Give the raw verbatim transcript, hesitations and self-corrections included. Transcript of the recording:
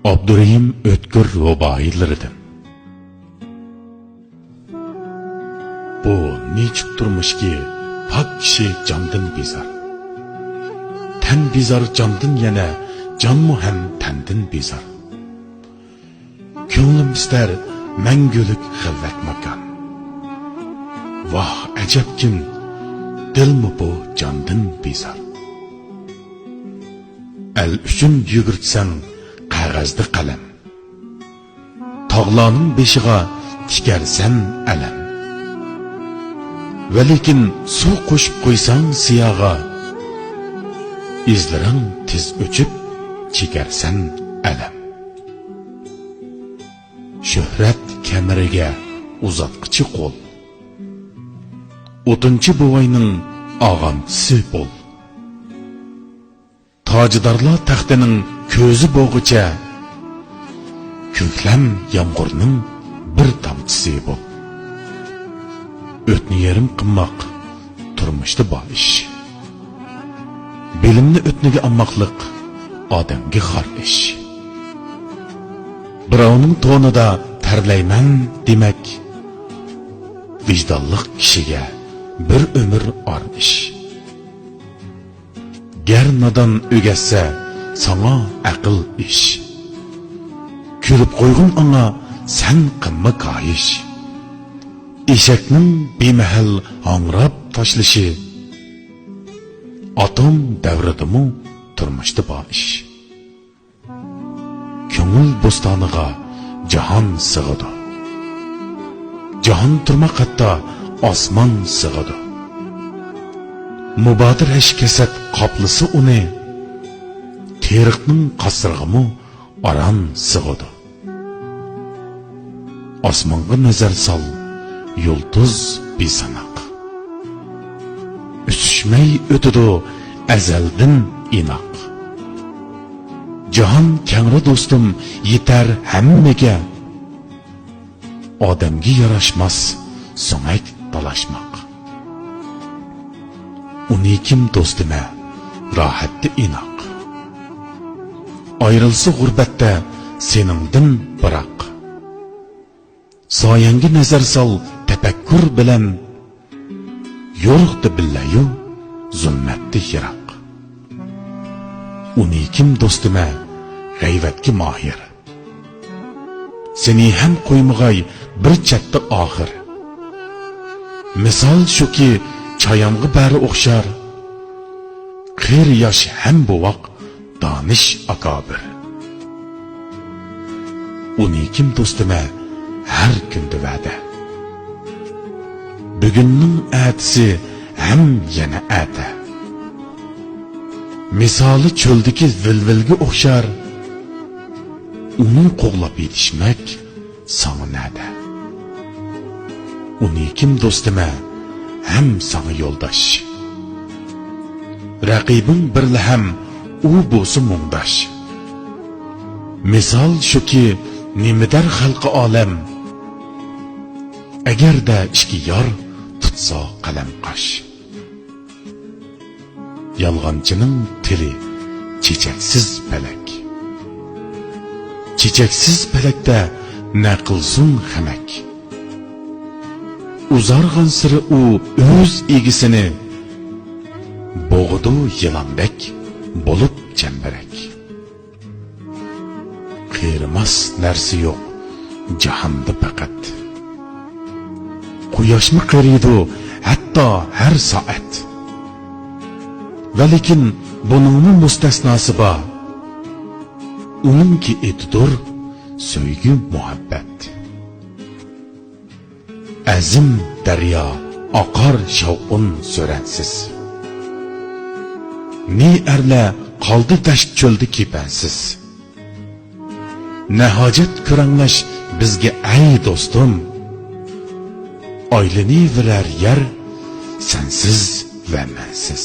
ئابدۇرېھىم ئۆتكۈر رۇبائىيلىرىدىن. بۇ نېچۈك تۇرمۇشكى پاك كىشى جاندىن بىزار. تەن بىزار جاندىن يەنە، جانمۇ ھەم تەندىن بىزار. كۆڭلۈم ئىستەر مەڭگۈلۈك خىلۋەت ماكان. ۋاھ، ئەجەبكىن، دىلمۇ بۇ جاندىن بىزار. ئەل ئۈچۈن يۈگۈرتسەڭ قەغەزدە قەلەم، تاغلارنىڭ بېشىغا تىكەرسەن ئەلەم. ۋەلىكىن سۇ قوشۇپ قويساڭ سىياغا، ئىزلىرىڭ تېز ئۆچۈپ چېكەرسەن ئەلەم. شۆھرەت كەمىرىگە ئۇزاتقۇچى قول، ئوتۇنچى بوۋاينىڭ ئاغامچىسى بول. تاجدارلار تەختىنىڭ كۆزى بولغۇچە، كۆكلەم يامغۇرنىڭ بىر تامچىسى بول. ئۆتنى يېرىم قىلماق تۇرمۇشتا بار ئىش. بىلىمنى ئۆتنىگە ئالماقلىق ئادەمگە خار ئىش. بىراۋنىڭ تونىدا تەرلەيمەن دېمەك، ۋىجدانلىق كىشىگە بىر ئۆمۈر ئار ئىش. گەر نادان ئۆگەتسە ساڭا ئەقىل ئىش، كۈلۈپ قويغىن ئاڭا سەن قىلما كايىش. ئېشەكنىڭ بىمەھەل ھاڭراپ تاشلىشى، ئاتوم دەۋرىدىمۇ تۇرمۇشتا بار ئىش. كۆڭۈل بوستانىغا جاھان سىغىدۇ، جاھان تۇرماق ھەتتا ئاسمان سىغىدۇ. مۇبادا رەش-كەسەت قاپلىسا ئۇنى، تېرىقنىڭ قاسرىغىمۇ ئاران سىغىدۇ. ئاسمانغا نەزەر سال، يۇلتۇز بىساناق، ئۈسۈشمەي ئۆتىدۇ ئەزەلدىن ئىناق. جاھان كەڭرى دوستۇم، يېتەر ھەممىگە، ئادەمگە ياراشماس سۆڭەك تالاشماق. ئۇنى كىم دوستىمە راھەتتە ئىناق، ئايرىلسا غۇربەتتە سېنىڭدىن بىراق. سايەڭگە نەزەر سال تەپەككۇر بىلەن، يورۇقتا بىللەيۇ، زۇلمەتتە يىراق. ئۇنى كىم دوستىمە غەيۋەتكە ماھىر، سېنى ھەم قويمىغاي بىر چەتتە ئاخىر. مىسال شۇكى، چايانغا بەرى ئوخشار، قېرى ياش ھەم بوۋاق دانىش ئاكابىر. ئۇنى كىم دوستىمە ھەر كۈندە ۋەدە، بۈگۈننىڭ ئەتىسى ھەم يەنە ئەتە. مىسالى چۆلدىكى ۋىلۋىلگە ئوخشار، ئۇنى قوغلاپ يېتىشمەك ساڭا نەدە؟ ئۇنى كىم دوستىمە ھەم ساڭا يولداش، رەقىبىڭ بىرلا ھەم ئۇ بولسا مۇڭداش. مىسال شۇكى، نېمە دەر خەلقى ئالەم، ئەگەردە ئىككى يار تۇتسا قەلەم قاش. يالغانچىنىڭ تىلى چېچەكسىز پەلەك، چېچەكسىز پەلەكتە نە قىلسۇن خەمەك. ئۇزارغانسېرى ئۇ ئۆز ئىگىسىنى، بوغىدۇ يىلاندەك بولۇپ چەمبىرەك. قېرىماس نەرسە يوق جاھاندا پەقەت، قۇياشمۇ قېرىيدۇ ھەتتا ھەر سائەت. ۋەلىكىن بۇنىڭمۇ مۇستەسناسى بار، ئۇنىڭكى ئېتىدۇر سۆيگۈ مۇھەببەت. ئەزىم دەريا ئاقار شاۋقۇن سۈرەنسىز، نى ئەرلەر قالدى دەشت چۆلدە كېپەنسىز. نە ھاجەت كۆرەڭلەش بىزگە ئەي دوستۇم، ئايلىنىۋېرەر يەر سەنسىز ۋە مەنسىز.